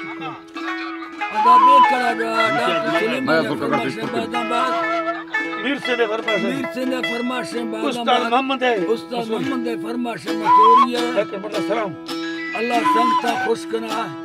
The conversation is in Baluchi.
ادا بے کڑا جا، ڈاکٹر سلیم بھائی فرمائشیں باداں بعد۔ میر سے نے فرمائشیں۔ میر سے نے فرمائشیں باداں بعد۔ استاد محمد ہے۔ استاد محمد ہے فرمائشیں مسوری ہے۔ ڈاکٹر بڑا سلام۔ اللہ سنگتاں خوش کنا۔